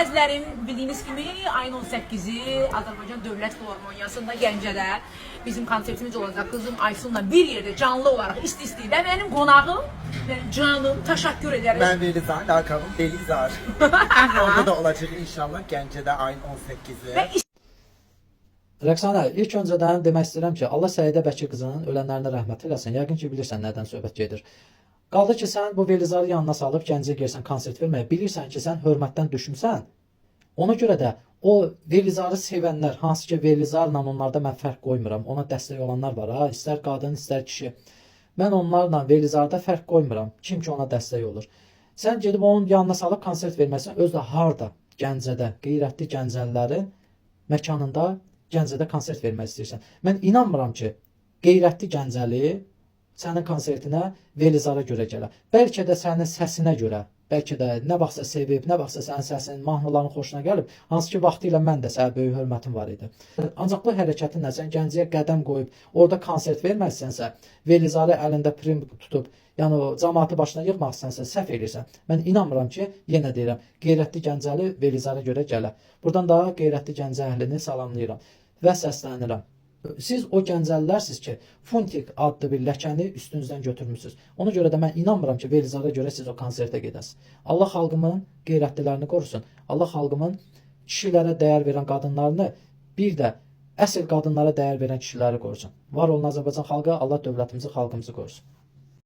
Əzizlərim, bildiyiniz kimi ayın 18-i Azərbaycan Dövlət Filarmoniyasında Gəncədə bizim konsertimiz olacaq. Qızım Aysunla bir yerdə canlı olaraq isti-isti və mənim qonağım, mənim canım, təşəkkür edərəm. Ben Velizar, lakabım Velizar. Orada da olacak inşallah Gəncədə ayın 18'i. Və Rəqsanə, ilk öncədən demək istəyirəm ki, Allah Səidə Bəkir qızının ölənlərinə rəhmət eləsin. Yəqin ki, bilirsən nədən söhbət gedir. Qaldı ki, sən bu Velizarı yanına salıb Gəncəyə gəlsən konsert verməyə, bilirsən ki, sən hörmətdən düşmüsən. Ona görə də o Velizarı sevənlər, hansı ki Velizarla onlarda mən fərq qoymuram. Ona dəstək olanlar var ha, istər qadın, istər kişi. Mən onlarla Velizarda fərq qoymuram. Kim ki ona dəstək olur. Sən gedib onun yanına salıb konsert verməsən, özü də harda? Gəncədə, qeyrətli Gəncəlilərin məkanında Gəncədə konsert vermək istəyirsən. Mən inanmıram ki, qeyrətli Gəncəli sənin konsertinə Velizara görə gələ. Bəlkə də sənin səsinə görə, bəlkə də nə vaxtsa sevib, nə vaxtsa sənin səsinin, mahnıların xoşuna gəlib, hansı ki vaxtilə mən də sənə böyük hörmətim var idi. Ancaq bu hərəkətinlə sən Gəncəyə qədəm qoyub orada konsert verməzsənsə, Velizarı əlində prim tutub, yəni o cəmaatı başına yığmaq istəsənsə səhv eləyirsən. Mən inanmıram ki, yenə deyirəm, qeyrətli Gəncəli Velizara görə gələ. Burdan da qeyrətli Gəncə əhlini salamlayıram və səslənirəm. Siz o Gəncəlilərsiniz ki, Funtik adlı bir ləkəni üstünüzdən götürmüsünüz. Ona görə də mən inanmıram ki, Velizara görə siz o konsertə gedəsiniz. Allah xalqımın qeyrətlilərini qorusun. Allah xalqımın kişilərə dəyər verən qadınlarını, bir də əsl qadınlara dəyər verən kişiləri qorusun. Var olun Azərbaycan xalqı, Allah dövlətimizi, xalqımızı qorusun.